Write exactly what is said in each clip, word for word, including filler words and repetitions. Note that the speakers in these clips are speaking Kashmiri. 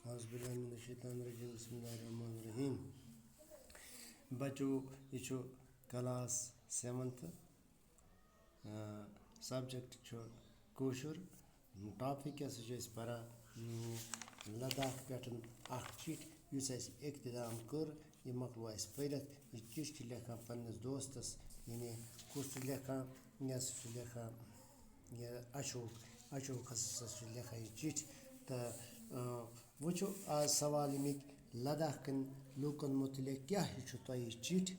اعوذ باللہ من الشیطان الرجیم، بسم اللہ الرحمن الرحیم۔ بچو، یہِ چھُ کلاس سیونتھ، سبجیکٹ چھُ کٲشُر۔ ٹاپک کیٛاہ سا چھِ أسۍ پران؟ لداخ پٮ۪ٹھ اکھ چِٹھۍ یُس اَسہِ اقتدام کٔر، یہِ مۄکلو اَسہِ پٔرِتھ۔ یہِ چِٹھۍ چھِ لیکھان پننِس دوستس، یعنی کُس چھُ لیکھان؟ یہِ ہسا چھُ لیکھان یہِ اشوک۔ اشوک ہسا چھُ لیکھان یہِ چِٹھۍ۔ تہٕ، اۭں، وۄنۍ چھُ آز سوال اَمیُک، لداخ کٮ۪ن لوٗکن مُتعلق کیٛاہ ہیٚچھِو تۄہہِ یہِ چِٹھۍ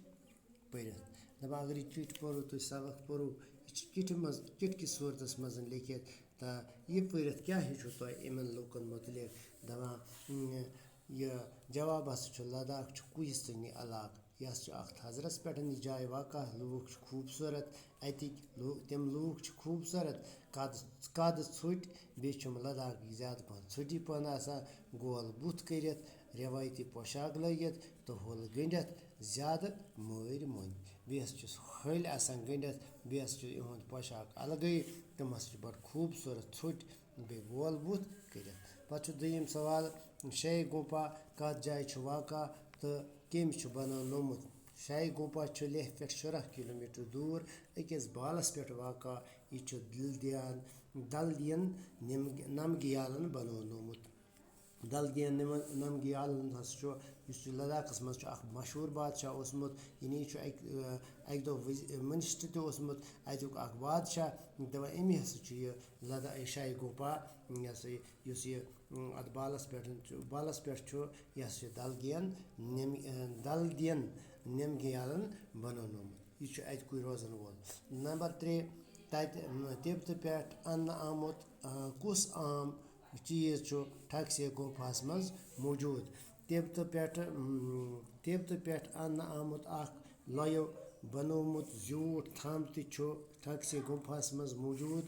پٔرِتھ؟ دَپان، اگر یہِ چِٹھۍ پٔرِو تُہۍ، سبق پٔرِو، یہِ چھِ چِٹھِ منٛز، چِٹھۍ کِس صوٗرتس منٛز لیکھِتھ، تہٕ یہِ پٔرِتھ کیٛاہ ہیٚچھِو تۄہہِ یِمن لوٗکن مُتعلق؟ دَپان، اۭں، یہِ جواب ہسا چھُ، لداخ چھُ کوہِستٲنی علاقہٕ۔ یہِ ہسا چھُ اکھ تھزرس پٮ۪ٹھ یہِ جاے واقع۔ لوٗکھ چھِ خوٗبصوٗرت، اَتِکۍ لوٗ-، تِم لوٗکھ چھِ خوٗبصوٗرت، قد، قد ژھوٚٹۍ، بیٚیہِ چھِ یِم لداخٕکۍ زیادٕ پَہَن ژھوٚٹی پَہَن آسان۔ گول بُتھ کٔرِتھ، رٮ۪وٲیتی پوشاک لٲگِتھ تہٕ ہُل گٔنٛڈِتھ، زیادٕ مٲرۍ مۄنٛدۍ۔ بیٚیہِ ہسا چھُس ۂلۍ آسان گٔنٛڈِتھ، بیٚیہِ ہسا چھُ یِہُنٛد پوشاک الگٕے۔ تِم ہسا چھِ بَڑٕ خوٗبصوٗرت ژھوٚٹۍ بیٚیہِ گول بُتھ کٔرِتھ۔ پَتہٕ چھُ دوٚیِم سوال، شاہی گُمپا کَتھ جایہِ چھُ واقع تہٕ کٔمۍ چھُ بناونومُت؟ شاہی گُمپا چھُ لیہہ پٮ۪ٹھ شُراہ کِلوٗ میٖٹر دوٗر أکِس بالَس پٮ۪ٹھ واقع۔ یہِ چھُ دلدیان، دلدین نم-، نمگیالَن بناونومُت۔ دلدین نم-، نمگیالَن ہسا چھُ، یُس یہِ لداخَس منٛز چھُ اکھ مشہوٗر بادشاہ اوسمُت، یعنی یہِ چھُ اَکہِ، اَکہِ دۄہ وزی-، منسٹر تہِ اوسمُت اَتیُک اکھ بادشاہ۔ دَپان، أمی ہسا چھُ یہِ لداخ، یہِ شاہی گُمپا، یہِ ہسا یہِ یُس یہِ، اۭں، اَتھ بالَس پٮ۪ٹھ چھُ، بالَس پٮ۪ٹھ چھُ، یہِ ہسا چھُ دلگین نیم-، اۭں، دلدین نیمگیالَن بناونومُت۔ یہِ چھُ اَتہِ کُے روزَن وول۔ نمبر ترٛےٚ، تَتہِ، اۭں، تِبتہٕ پٮ۪ٹھ اَننہٕ آمُت، اۭں، کُس عام چیٖز چھُ ٹھاکسے گُمپھاہَس منٛز موٗجوٗد؟ تِبتہٕ پٮ۪ٹھ، اۭں، تِبتہٕ پٮ۪ٹھ اَننہٕ آمُت اکھ لۄیو بنوومُت زیوٗٹھ تھَم تہِ چھُ ٹھاکسے گُمپھاہَس منٛز موٗجوٗد۔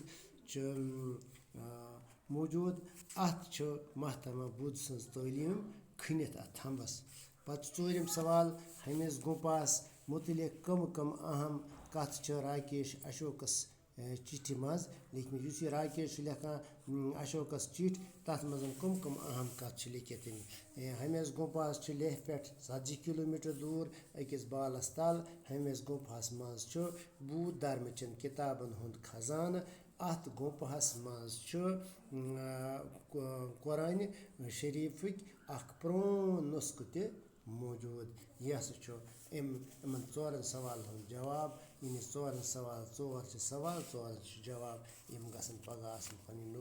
چھُ، اۭں، آ، موٗجوٗد۔ اَتھ چھُ ماہتما بُدھ سٕنٛز تعلیٖم کھٔنِتھ اَتھ تھمبَس۔ پَتہٕ ژوٗرِم سوال، ہمیش گُمپاہَس مُتعلِق کَم کَم اَہَم کَتھ چھِ راکیش اشوکَس، اے، چِٹھِ منٛز لیکھمٕژ؟ یُس یہِ راکیش چھُ لیکھان، اۭں، اشوکَس چِٹھۍ، تَتھ منٛز کَم کَم اَہَم کَتھ چھِ لیکھِتھ أمۍ؟ اے، ہمیش گُمپاہَس چھُ لیہہ پٮ۪ٹھ ژَتجی کِلوٗ میٖٹر دوٗر أکِس بالَس تَل۔ ہمیش گُمپاہَس منٛز چھُ بُدھ دھرمہٕ چٮ۪ن کِتابَن ہُنٛد خزانہٕ۔ اَتھ گُمپاہَس منٛز چھُ، اۭں، قو-، قرآنِ شریٖفٕکۍ اکھ پرٛون نُسخہٕ تہِ موٗجوٗد۔ یہِ ہسا چھُ أمۍ، یِمَن ژورَن سوالَن ہُنٛد جواب۔ یِم یہِ ژورَن سوال، ژور چھِ سوال، ژورَن چھِ جواب۔ یِم گژھن پگاہ آسٕنۍ پنٕنۍ نوٹ۔